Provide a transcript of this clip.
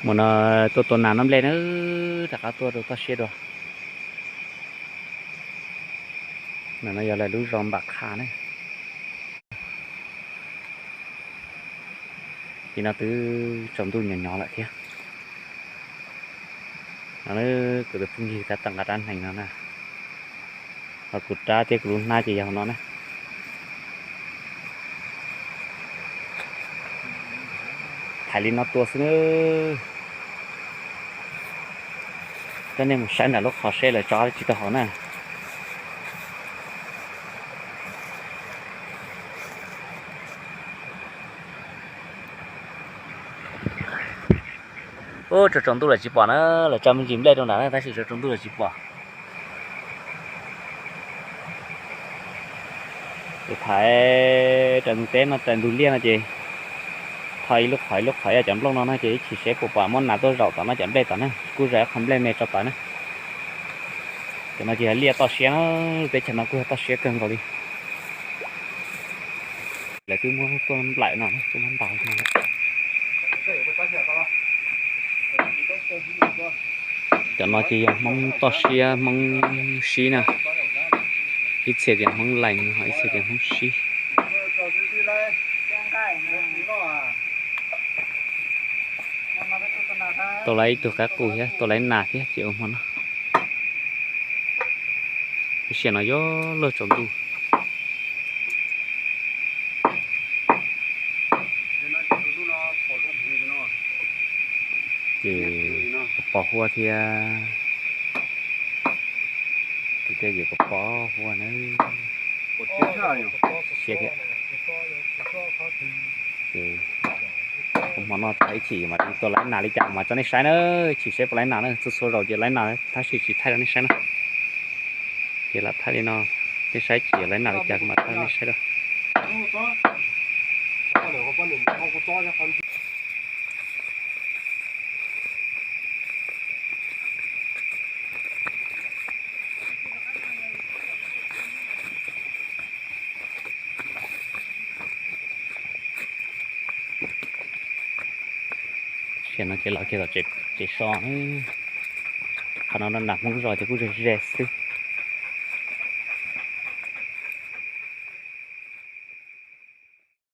Mus no tuaj tua nas noj nplej na, rov qab tuaj rau toj siab dua. No yog lawv lub zos Npam Qha na. Tim no twb tsaus ntuj nyuam nyuam lawm thiab. No kuv tus phooj ywg tab tom nqa rab hneev no na. Ho kuv rab thiab kuv lub hnab ces yog hauv no na. Thaiv li no tua xwb na. Coj nej mus saib nram lub qhov seb lawv tso dab tsi rau hauv na. Ub, tsaus tsaus ntuj lawm tsis pom na, lawv tso me ntsis nplej rau nrad na tab sis tsaus tsaus ntuj lawm tsis pom. Ces thaiv raws ntug teb no, raws ntug liaj no ces tho ib lub qhov ib lub qhov ib cov nplooj no na ces ib chim seb puas pom muab nas tuaj zaum tom no cov nplej tom na, kuj zaum ib qho nplej me tso tod na. Cov no ces yog liaj toj siab na, teb chaws no kuj yog toj siab kawg nkaus li. Lawv twb muab tuaj nplaim no, tuaj muab ntaus no. Cov no ces yog Hmoob toj siab, Hmoob sib na. Ib txhia tias Hmoob lees, ho ib txhia tias Hmoob sib. Tau lawv ib tug qaib qus thiab, tau lawv nas thiab ces ua hmo no. Lub sij hawm no yuav luag tsaus ntuj. Ces pos huab thiab. Tus tej yus pos huab na. Siab thiab. Ces hmo no tag ib chim mas tua lawv nas li cas kuv mam tso nej saib na, chim seb puas lawv nas na, txhua txhua zaus ces lawv nas tab sis tsis thaij rau nej saib na. Ces lam thaij li no, nej saib chim lawv nas li cas kuv mam thaij rau nej saib na. Sim no ces los kiag tom tsev so, qhov no nas Hmoob zos ces kuj ze ze xwb.